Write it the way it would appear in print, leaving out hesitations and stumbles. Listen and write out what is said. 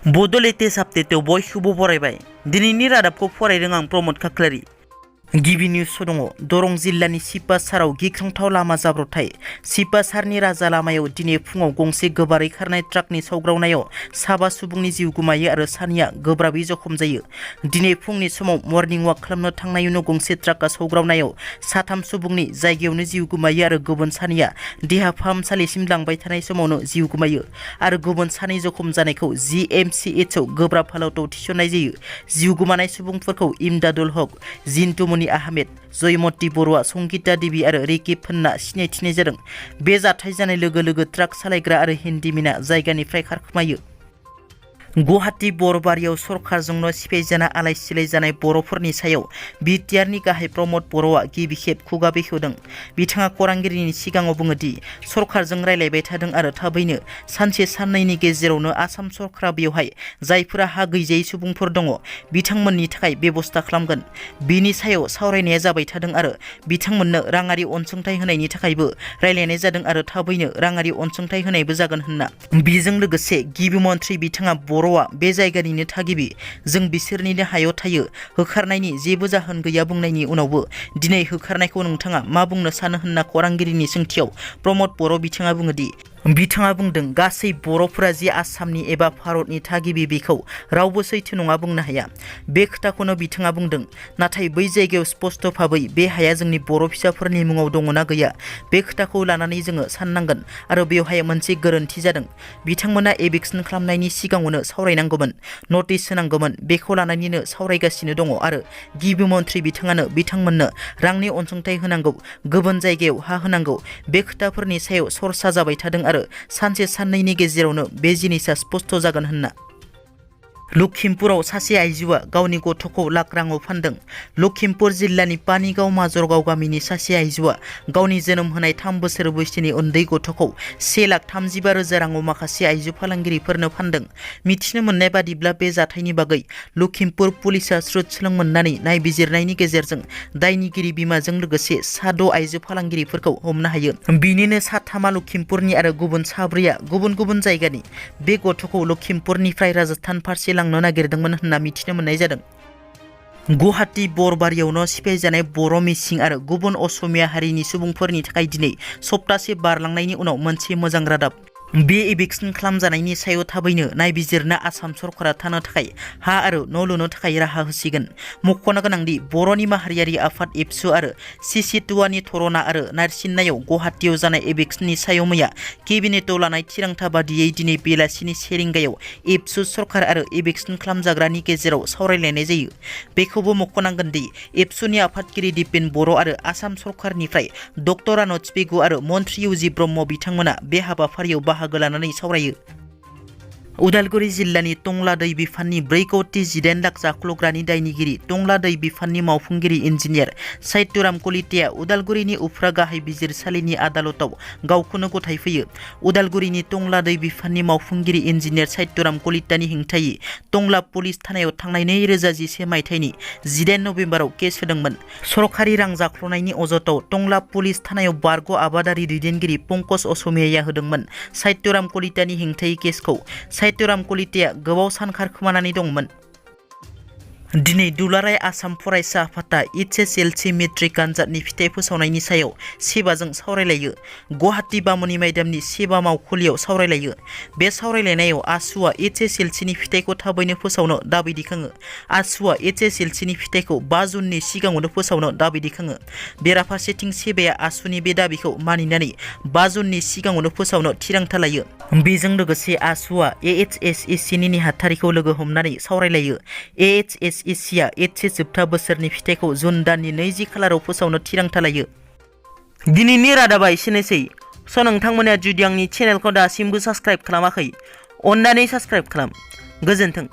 बड' लेटेस्ट आपडेटआव बयखौबो बरायबाय। दिनैनि रादाबखौ फरायदों आं प्रमद खाख्लारि। गिबि निउस दङ। दरं जिल्लानि सिपासाराव गिख्रंथाव लामा जाब्रबथाय। सिपासारनि राजा लामायाव दिनै फुङाव गंसे गोबारै खारनाय ट्राकनि सौग्रावनायाव 7 सुबुंनि जिउ गोमायो आरो सानैया गोब्राबै जखम जायो। दिनै फुंनि समाव मर्निं वाक खालामनो थांनायावनो गंसे ट्राकआ सौग्रावनायाव 3 सुबुंनि जायगायावनो जिउ गोमायो आरो गुबुन सानैया देहा फाहामसालिसिम लांबाय थानाय समावनो जिउ गोमायो आरो गुबुन सानै जखम जानायखौ GMCHआव गोब्राब हालोदाव थिसननाय जायो। जिउ गोमानाय सुबुंफोरखौ इमदादुल हक, जिन्टुमनि आहमेद, जयमती बर'आ, संगीता देवी आरो रिकि फोन्ना सिनायथिनाय जादों। बे जाथाय जानाय लोगो लोगो ट्राक सालायग्रा आरो हेन्डीमेना जायगानिफ्राय खारखोमायो। गुवाहाटी बरबारियाव सरकारजोंनो सिफायजाना आलाय सिलाय जानाय बर'फोरनि सायाव बिटिआरनि गाहाय प्रमद बर'आ गिबि खेब खुगा बेखेवदों। बिथाङा खौरांगिरिनि सिगाङाव बुङो दि सरकारजों रायलायबाय थादों आरो थाबैनो सानसे साननैनि गेजेरावनो आसाम सरकारा बेवहाय जायफोरा हा गैजायै सुबुंफोर दङ बिथांमोननि थाखाय बेबस्था खालामगोन। बिनि सायाव सावरायनाया जाबाय थादों आरो बिथांमोननो राङारि अनसुंथाइ होनायनि थाखायबो रायलायनाय जादों आरो थाबैनो राङारि अनसुंथाइ होनायबो जागोन होनना। बेजों लोगोसे गिबि मन्थ्रि बिथाङा बर'आ बे जायगानिनो थागिबि, जों बिसोरनिनो हायाव थायो, होखारनायनि जेबो जाहोन गैया बुंनायनि उनावबो दिनै होखारनायखौ नोंथाङा मा बुंनो सानो होनना खौरांगिरिनि सोंथियाव प्रमद बर' बिथाङा बुङो दि बिथाङा बुंदों गासै बर'फोरा जे आसामनि एबा भारतनि थागिबि बेखौ रावबो सैथो नङा बुंनो हाया। बे खोथाखौनो बिथाङा बुंदों। नाथाय बै जायगायाव स्पष्ट भाबै बे हाया जोंनि बर' फिसाफोरनि मुङाव दङना गैया बे खोथाखौ लानानै जोङो साननांगोन आरो बेवहाय मोनसे गोरोन्थि जादों। बिथांमोना एभिक्सन खालामनायनि सिगाङावनो सावरायनांगौमोन, नटिस होनांगौमोन। बेखौ लानानैनो सावरायगासिनो दङ आरो गिबि मन्थ्रि बिथाङानो बिथांमोननो रांनि अनसुंथाइ होनांगौ, गुबुन जायगायाव हा होनांगौ, बे खोथाफोरनि सायाव सरसा जाबाय थादों आरो सानसे साननैनि गेजेरावनो बे जिनिसा स्पष्ट जागोन होनना। लखिमपुराव सासे आइजोआ गावनि गथ'खौ लाख राङाव फानदों। लखिमपुर जिल्लानि पानिगाव माजरगाव गामिनि सासे आइजोआ गावनि जोनोम होनाय 3 बोसोर बैसोनि उन्दै गथ'खौ 1,35,000 राङाव माखासे आइजो फालांगिरिफोरनो फानदों। मिथिनो मोननाय बादिब्ला बे जाथायनि बागै लखिमपुर पुलिसआ स्रुत सोलों मोननानै नायबिजिरनायनि गेजेरजों दायनिगिरि बिमाजों लोगोसे 6 आइजो फालांगिरिफोरखौ हमनो हायो। बिनिनो 3 लखिमपुरनि आरो गुबुन 4 गुबुन गुबुन जायगानि। बे गथ'खौ लखिमपुरनिफ्राय राजस्थान फारसे लांनो नागिरदोंमोन होनना मिथिनो मोननाय जादों। गुवाहाटी बरबारियावनो सिफायजानाय बर', मिसिं आरो गुबुन असमिया हारिनि सुबुंफोरनि थाखाय दिनै सप्तासे बारलांनायनि उनाव मोनसे मोजां रादाब। बे एभिक्सन खालामजानायनि सायाव थाबैनो नायबिजिरना आसाम सरकारा थानो थाखाय हा आरो न' लुनो थाखाय राहा होसिगोन। मख'नो गोनांदि बर'नि माहारियारि आफाद एबसु आरो सिसिटुवानि धरना आरो नारसिननायाव गुवाहाटीयाव जानाय एभिक्सननि सायाव मैया केबिनेटआव लानाय थिरांथा बादियै दिनै बेलासिनि 1 रिंगायाव एबसु सरकार आरो एभिक्सन खालामजाग्रानि गेजेराव सावरायलायनाय जायो। बेखौबो मख'नांगोन दि एबसुनि आफादगिरि दिपेन बर' आरो आसाम सरकारनिफ्राय डक्टर आनज पेगु आरो मन्थ्रि इउजि ब्रह्म बिथांमोना बे हाबाफारियाव बाहागो लानानै सावरायो। उदालगुरि जिल्लानि टंला दै बिफाननि 4,18 लाख जाख्ल'ग्रानि दायनिगिरि टंला दै बिफाननि मावफुंगिरि इन्जिनियार साहित्यराम कलिताया उदालगुरिनि उफ्रा गाहाय बिजिरसालिनि आदालताव गावखौनो गथायफैयो। उदालगुरिनि टंला दै बिफाननि मावफुंगिरि इन्जिनियार साहित्यराम कलितानि हेंथायै टंला पुलिस थानायाव थांनाय 2011 मायथाइनि 18 नभेम्बराव केस होदोंमोन। सरकारि रां जाख्ल'नायनि अजदाव टंला पुलिस थानायाव बारग' आबादारि दैदेनगिरि पंकज असमियाया होदोंमोन। साहित्यराम कलितानि हेंथायै केसखौ साहित्यराम कलिताया गोबाव सान खारखोमानानै दंमोन। दिनै दुलाराय आसाम फरायसा आफादा HSLC मेट्रिक आनजादनि फिथाइ फोसावनायनि सायाव सेबाजों सावरायलायो। गुवाहाटी बामुनि मायदामनि सेबा मावखुलियाव सावरायलायो। बे सावरायलायनायाव आसुआ HSLCनि फिथाइखौ थाबैनो फोसावनो दाबि दैखाङो। आसुआ HSLCनि फिथाइखौ 5 जुननि सिगाङावनो फोसावनो दाबि दैखाङो। बेराफारसेथिं सेबाया आसुनि बे दाबिखौ मानिनानै 5 जुननि सिगाङावनो फोसावनो थिरांथा लायो। बेजों लोगोसे आसुआ AHSLCनि नेहाथारिखौ लोगो हमनानै सावरायलायो। AHSLCआ HS जोबथा बोसोरनि फिथाइखौ जुन दाननि 20 खालाराव फोसावनो थिरांथा लायो। दिनैनि रादाबा एसेनोसै। नोंथांमोना जुदि आंनि चेनेलखौ दासिमबो साबस्क्राइब खालामाखै, अन्नानै साबस्क्राइब खालाम। गोजोन्थों।